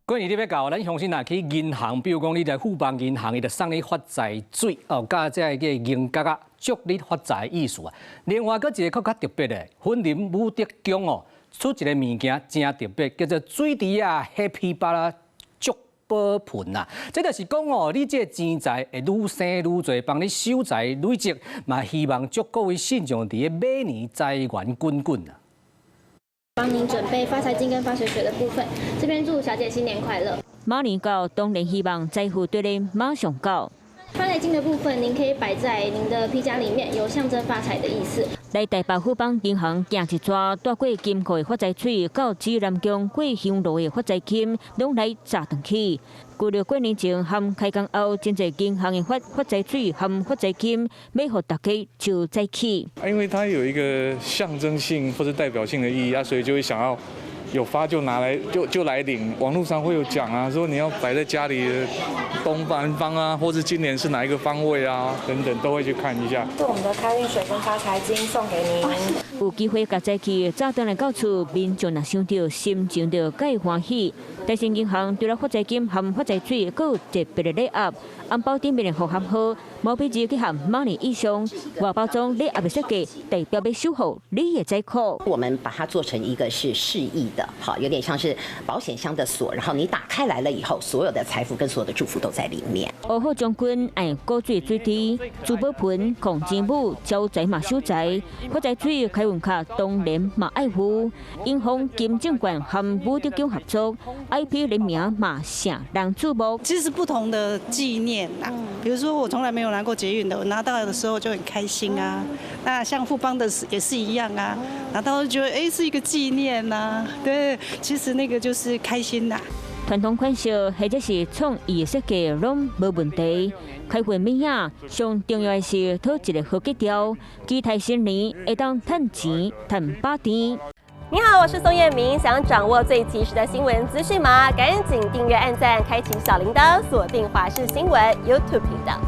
過年咧欲到，咱鄉親若去銀行，比如講你來富邦銀行，伊就送你發財水哦，佮這个銀角仔，祝你發財意思啊。另外，閣一個閣較特別的，雲林武德宮哦，出一个物件誠特別，叫做水池仔 Happy 巴拉祝寶盆啊。這就是講哦，你這个錢財會愈生愈濟，幫你守財累積，嘛希望祝各位信眾佇咧馬年財源滾滾啊。幫您準備發財金跟發財水的部分，這邊祝小姐新年快樂。馬年到，當然希望財富對你馬上到。發財金的部分，您可以擺在您的皮夾裡面，有象徵發財的意思。來台北富邦銀行行一逝，帶過金庫的發財水，到指南宮過香爐的發財金，攏來紮轉去。舊曆過年前和開工後，真濟銀行會發發財水和發財金，欲予大家招財氣。因為它有一個象徵性或者代表性的意義啊，所以就會想要有發就拿來就來領。網絡上會有講啊，說你要擺在家裡的東南方啊，或者今年是哪一個方位啊，等等都會去看一下。是我們的開運水跟發財金送給您。有機會共財氣，早轉來到厝，民眾若想著心情就較會歡喜。台新銀行除了發財金和發財水，閣有特別的禮盒，紅包頂面的符號，毛筆字去和馬年意象，外包裝禮盒的設計，代表欲守護你的財庫。我們把它做成一個是示意的，好，有點像是保險箱的鎖，然後你打開來了以後，所有的財富跟所有的祝福都在裡面。烏虎將軍愛古水水池，珠寶盆控錢母，招財嘛守財，發財水開運卡當然嘛愛護，永豐金證券和武德宮合作，IP 聯名嘛聖人注目。其實不同的紀念啦，比如說我從來沒有拿過捷運的，我拿到的時候就很開心啊。那像富邦的也是一樣啊，拿到就覺得哎是一個紀念吶。對，其實那個就是開心啦。傳統款式或者是創意設計攏無問題。開運物仔上重要的是討一個好基調，期待新年會當趁錢趁飽甜。你好，我是宋燕明，想掌握最及時的新聞資訊嗎？趕緊訂閱、按讚、開啟小鈴鐺，鎖定華視新聞 YouTube 頻道。